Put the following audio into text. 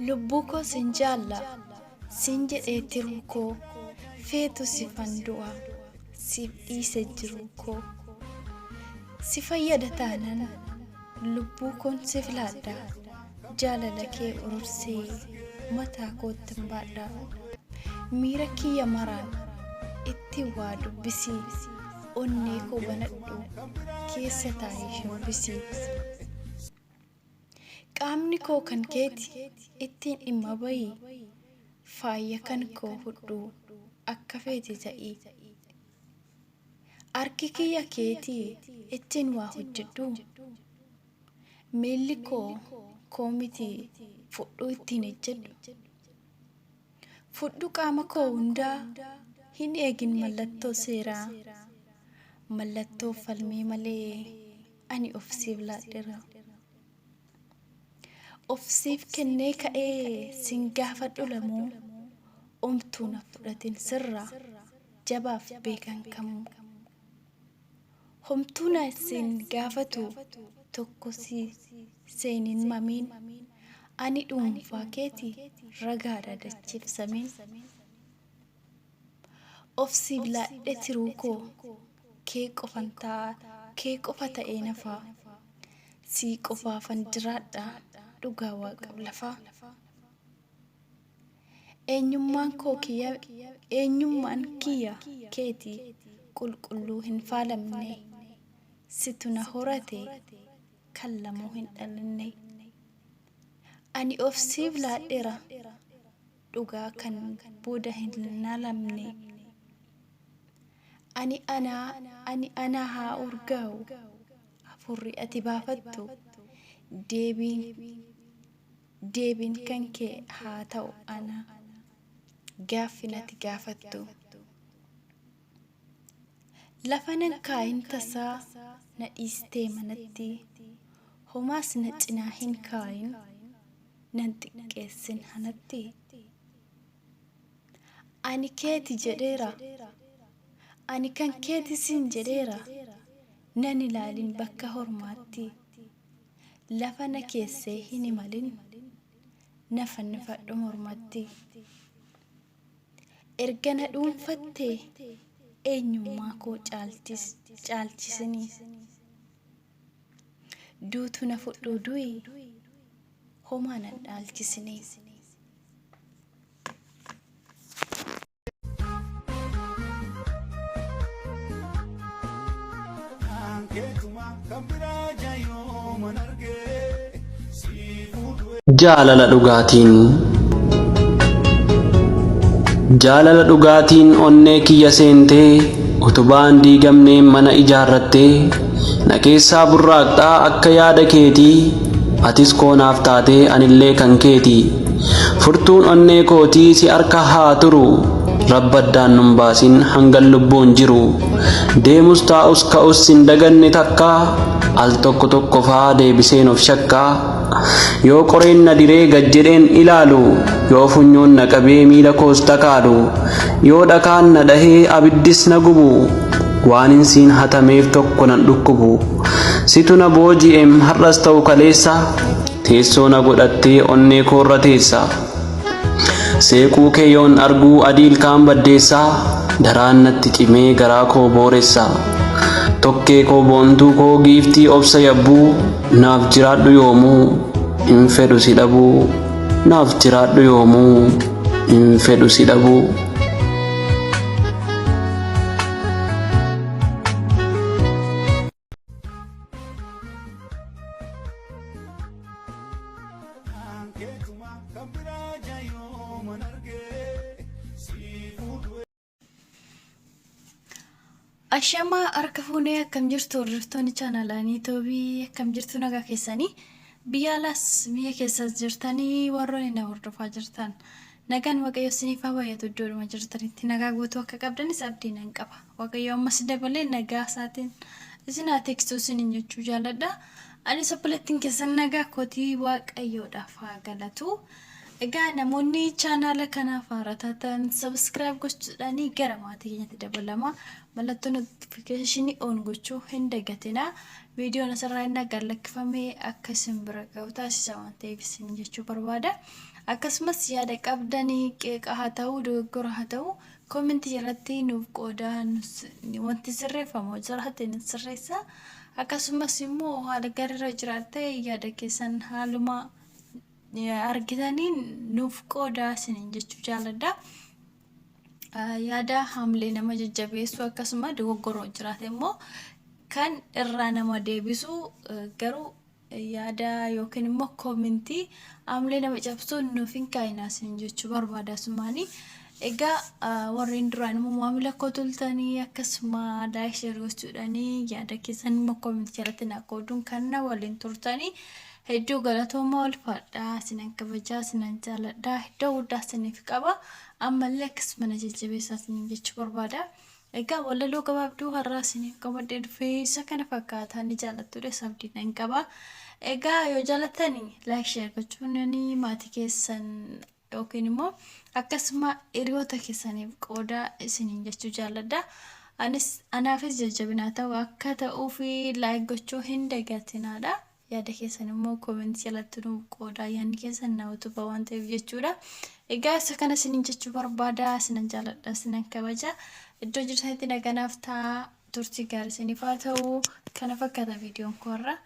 Lubbuu koo sin jaalla sin jedhee tiruu koo feetu sifan du'a siif dhiise jiruu koo. Si fayyada taanan lubbuu koon sif laadha jaalala kee urursee mataa koottin baadha. Miira kiyya maraan ittiin waa dubbisi onnee koo banadhu keessa taa'ii shubbisi. Qaamni koo kan keeti ittiin dhimma bahi faaya kan koo fudhu akka feete ta'i. Harki kiyya keeti ittiin waa hojjedhu. Miilli koo koo miti fudhuu ittiin ejjedhu. Fudhu qaama koo hundaa hin eegin mallattoo seeraa. Mallattoo falmii malee ani of siif laadheera. Of siif kennee ka'ee sin gaafadhu lamuu omtuu na fudhatin sirraa jabaaf beekan kamuu. Homtuu na sin gaafatu tokko si seenin mamiin ani dhuunfaa keeti ragaadha dachiif samiin. Of siif laadhe tiruu koo kee qofan ta'a kee qofa ta'ee nafaa sii qofaafan jiraadha dhugaa waaqaf lafaa. Eenyummaan koo kiyya eenyummaan kiyya keeti qulqulluu hin faalamne situ na horate kan lamuu hin dhalanne. Ani of siif laadheera dhugaa kan booda hin nalamne. Ani anaa ani anaa haa urgaa'u hafuurri ati baafattu deebiin deebiin kan kee haa ta'u ana gaaffin ati gaafattu. Lafa nan kaayin tasaa na dhiistee manatti homaas na cinaa hin kaayin nan xiqqeessin hanatti. Ani keeti jedheera ani kan keeti siin jedheera nan ilaalin bakka hormaatti. Lafa na keessee hin imalin na fannifadhu mormatti. Erga na dhuunfattee eenyummaa koo caalchisini. Duutu na fudhuu du'i homaa nan dhaalchisini. Jaalala dhugaatiin Jaalala dhugaatiin onnee kiyya seentee utubaan diigamneen mana ijaarrattee na keessaa burraaqxaa akka yaada keetii atis koo naaf taatee anillee kan keetii Furtuun onnee kootii si harka haa turu Rabbi addaan nun baasin hangan lubbuun jiru Deemus taa'us ka'us sin daganne takka Al tokko tokko faa deebiseen of shakka Yoo qoreen na diree gad jedheen ilaalu Yoo funyoon na qabee miila koos takaalu Yoo dhakaan na dhahee abiddis na gubu Waanin siin hatameef tokko nan dhukkubu Situ na booji'em har'as ta'u kaleessa Teessoo na godhattee onnee koorra teessa. Seequu kee yoon arguu adii ilkaan baddeessa, daraan natti cimee garaa koo booressa. Tokkee koo boontuu koo giiftii obsa yabbuu, naaf jiraadhu yoomuu hin fedhu si dhabuu, naaf jiraadhu yoomuu hin fedhu si dhabuu. Ashamaa harka fuunee akkam jirtu hordoftoonni chaanalaanii toobii akkam jirtu nagaa keessanii biyya alaas biyya keessas jirtanii warroonni na hordofaa jirtan nagaan waaqayyo isiniif haa baay'atu iddoodhuma jirtanitti nagaa guutuu akka qabdanis abdii nan qaba Waaqayyo ammas dabalee nagaa isaatiin isin haa tiksu isiniin jechuu jaalladha. Anis obboleettiin keessan nagaa kootii Waaqayyoodhaaf haa galatu. Egaa namoonni chaanaala kanaaf haaraa taatan subscribe gochuudhaan gara maatii keenyatti dabalama. Mallattoo notification on gochuu hin dagatinaa. Viidiyoon asirraa inni gad lakkifamee akka isin bira gahu taasisa waan ta'eef isin jechuu barbaada. Akkasumas yaada qabdanii, qeeqa haa ta'u, dogoggora haa ta'u, koomentii jalatti nuuf qoodaa. Wanti sirreeffamu jiraate ni sirreessa. Akkasumas immoo haala gaariirra jiraatte yaada keessan haaluma argitanii nuuf qoodaa isiniin jechuu jaaladha. Yaada haamlee nama jajjabeessu, akkasuma dogoggoroo jiraate immoo kan irraa nama deebisu, garuu yaada yookiin immoo koomentii haamlee nama cabsu nuuf hin kaa'inaa isin jechuu barbaada sumaanii. Egaa warreen duraan immoo maamila koo turtanii, akkasuma like, share gochuudhaanii, yaada keessan immoo koomentii jalatti naa qooduun kan na waliin turtanii hedduu galatoomaa, ulfaadhaa. Isinan kabajaa, isinan jaaladhaa, iddoo guddaa isiniif qaba. Ammallee akkasuma na jajjabeessaa isiniin jechuu barbaada. Egaa walaloo gabaabduu har'aa isiniif qabadhee dhufee isa kana fakkaataa, ni jaalattuudha abdii nan qaba. Egaa yoo jaalatani like, share gochuun maatii keessan yookiin immoo akkasuma hiriyoota keessaniif qoodaa isiniin jechuu jaalladha. Anis anaafis jajjabinaa ta'u akka ta'uu fi like gochuu hin dagatinaadha. Yaada keessan immoo koomentii jalatti nuuf qoodaa, yaadni keessan na utubaa waan ta'eef jechuudha. Egaa isa kana isiniin jechuu barbaada. Isinan jaaladha, isinan kabaja. Iddoo jirtanitti naganaaf ta'a. Turtii gaarii isiniif haa ta'u. Kana fakkaata viidiyoon koo har'a.